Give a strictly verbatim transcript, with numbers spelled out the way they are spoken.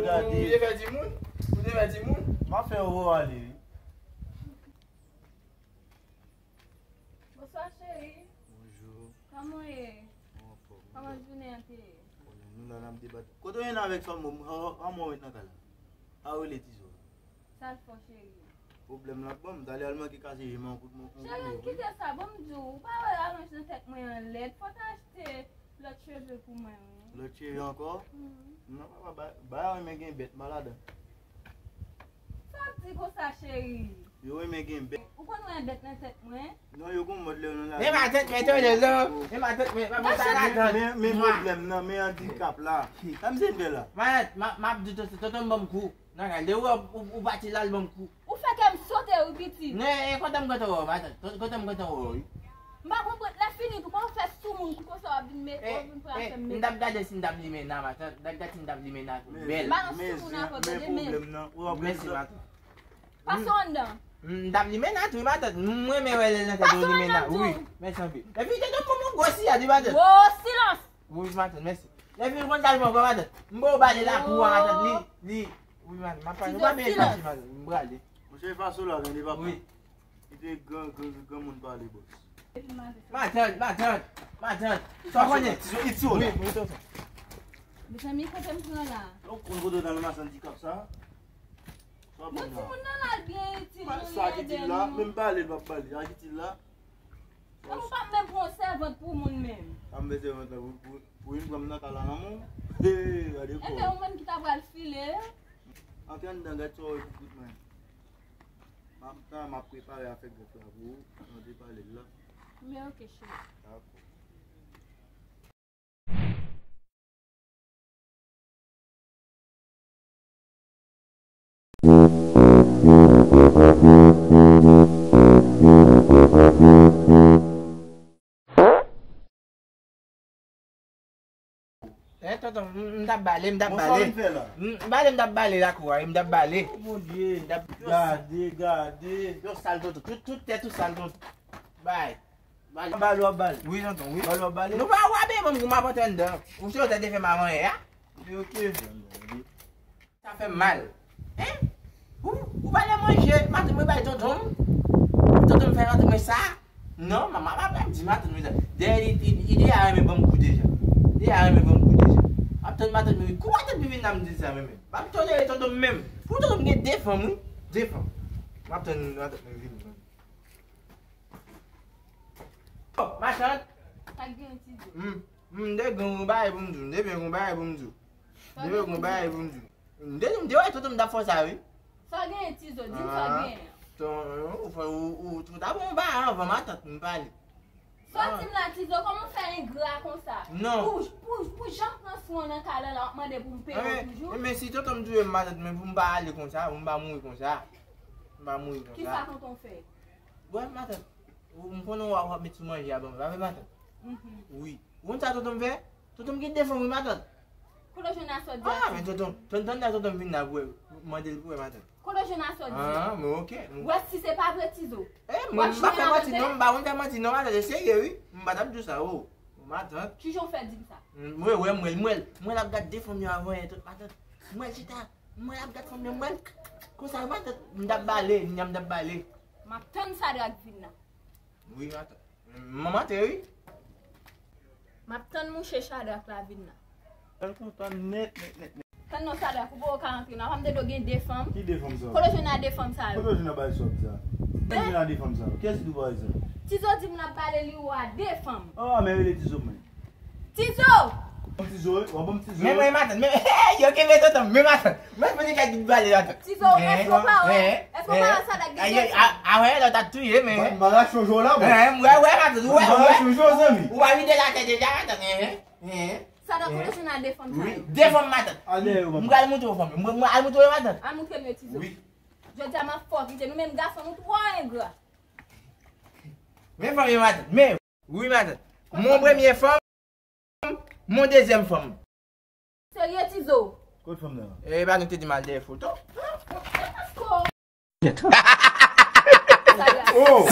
al gade. Ou te fè timoun? Ou te fè timoun? M ap fè yo ale, wi. Bonswa, cheri. Bonjou. Kòman w ye? Mwen anfòm. Kòman jounen an te ye? Konnen nou la n ap debat. Kote w ye avèk fanm ou? An, an mwen ret nan kay la. Pa rele Tizo. Sa l fè w, cheri? Pwoblèm l ap ban m. Talè a l manke kase je m an kout mwen. Cheri, kite sa, ban m di w. Ou pa wè alonj nan tèt mwen an lèd. Fò w ta achte lòt cheve pou mwen, wi. Lòt cheve ankò? Mhm. Non, papa, ba, ba yo renmen gen bèt, m pa ladan. Sa w di konsa, cheri? Yo renmen gen bèt. Ou konn wè bèt nan tèt mwen? Non, yo gon mòd lè yo nan la. E matant mwen, tande non. E matant mwen, pa fè sa la, tande. Men, men pwoblèm nan, men andikap la. Sa m se n fè la? Matant, m ap di w, tonton, tonton m ban m kou. Nan kay, depi ou, ou, ou pati la, l ban m kou. Ou fè kè m sote, wi, pitit. Men, e, kontan m kontan wè w, matant. Kontan m kontan wè w, wi. M pa konprann, lè fini tou, kòman w fè sou moun kou konsa w ap vin met, w ap vin pran afè m met. M t ap gade si m t ap limen nan, matant. M t ap gade si m t ap limen nan pou bèl. M pa nan sou moun ankò, tande, men. Mèsi, matant. Pase w anndan. M t ap limen nan tou, wi, matant. M renmen wè lè nan tèt ou limen nan. Wi, mèsi anpil. Epi, tande, m pran yon gwo siyat, wi, matant. Gwo silans! Wi, matant, mèsi. Lè fini konn sa l pran, matant. M ba w bale lakou a, matant. Li, li. Wi, matant. M ap pale. Ou pa bezwen pati, matant. M prale. Monchè, faso la, tande, papa. Wi. Kite gran, gran, gran moun pale, bòs. Matant, matant, matant. Sa w konnen? Ti, ti, ti, wi, wi, tonton. Mezanmi, kote m pran la? Ou konn kote w nan mas andikap sa? Sa w pran la? Non, timoun nan la, l byen itil, non, li ede nou. Men m pale, l p ap pale. Sa ki itil la? Ou pa menm pran yon sèvant pou moun menm. Sa m fè sèvant la pou, pou, pou vin pran m nan kay la nan men w? Hey, gade kò. Enben, ou menm ki ta pral file. Antre anndan, gad sa w wè pou kout mwen. M ap, m ap prepare afè grèf la pou ou. Mande pale l la. Men ok, cheri. Dakò. Eh, tonton, m, m t ap bale, m t ap bale. Bon, sa w vin fè la? M, m bale, m t ap bale lakou a, m t ap bale. Oh, mon Dieu. M t ap... Gade, gade. Yo sal, tonton. Tout, tout tèt ou sal, tonton. Bay. Bale. Bale w ap bale? Wi, tonton, wi. Bale w ap bale? Nou pa wè, men m ap antre anndan. Ou se yo te fè m avan yè a? Ok, ok. Sa fè m mal. Hein? Ou, ou pa lè manje, matant mwen bay tonton m. Tonton m fè matant mwen sa. Non, manman pa, pa di matant mwen sa. Dèyè li, li, li deja renmen ban m kou deja. Deja renmen ban m kou deja. M ap tann matant mwen vin. Kou matant mwen vin la, m di sa, men, men. M ap tolere tonton m menm. Pou tonton m gen de fanm, wi. De fanm. M ap tann matant mwen vin. Oh, matant. Sa k gen, Tizo? M, m de gen yon bagay pou m di w. M de byen gen yon bagay pou m di w. M de byen gen yon bagay pou m di w. M te, m te wè tonton m t ap fè sa, wi. Sa w genyen, Tizo? Di m sa w genyen. Ton, ou fè, ou, ou, ou ta bon ba anvan matant m pale. Sa w di m la, Tizo, kòman w fè engra konsa? Non. Pou, pou, pou jan m pran swen w nan kay la, w ap mande pou m peye w toujou? Men si tonton m touye m, matant, men pou m pa ale konsa, pou m pa mouri konsa. M pa mouri konsa. Kisa tonton w fè? Bon, matant, ou, m konnen w ap, w ap met sou manje a ban m, pa vre, matant? Mhm. Wi. Ou konn sa tonton m fè? Tonton m gen de fanm, wi, matant. Kote w jwenn asòdi a? Ah, men tonton, tann, tann, tann tonton m vin la pou wè, mande l pou wè, matant. Kote w jwenn asòdi a? Ah, men ok. Wè si se pa vre, Tizo. Eh, mwen, m pa fè manti, non, m pa konn fè manti, non, matant, se serye, wi. M pa t ap di w sa, oh. Matant. Kijan w fè di m sa? M wè, wè, m wè l, m wè l, m wè l ap gad de fanm yo avan yè, tout, matant. M wè l chita, m wè l ap gad fanm yo, m wè l. Konsa, matant, m t ap bale, m t ap bale. M ap tann Sadrak vin la. Wi, matant. Manman te ri. M ap tann mouche Chadrak la vin nan. L kontan nèt, nèt, nèt, nèt. Tann non, Chadrak, ou poko ka antre non. Apa m te di w gen de fanm? Ki de fanm sa? Kote w jwenn a de fanm sa yo? Kote w jwenn a bagay sa w ap di a? Kote w jwenn a de fanm sa yo? Kiyès ki di w bagay sa? Tizo di m l ap bale li ou a de fanm. Oh, men rele Tizo mwen. Tizo! Bon, Tizo, wi. W ap ban m Tizo, wi. Men mwen, matant, men, yo kenbe tonton, men matant. Mwen, mwen, kay di bale, matant. Tizo, èske w pa wè? Èske w pa wè sa nèg gen? A wè, lè w ta touye, men. M pa rache yon jou la, bon. Mwen, mwen, matant, mwen, mwen. M pa rache yon jou, zanmi. Ou pa vide la tèt deja, matant, hein? Sa nan kote sou nan de fanm sa yo. De fanm, matant. Al dèyè yo, papa. M pral montre w fanm. M, m al montre w, matant. Al montre m yo, Tizo. Wi. Jodi a m ap fè w kite. Nou menm gason, nou twò engra. Men fanm yo, matant. Men, wi, matant. Mon premye fanm, mon dezyèm fanm. Serye, Tizo? Kot fanm nan? E pa nou te di m al dèyè foto. Ko. Oh!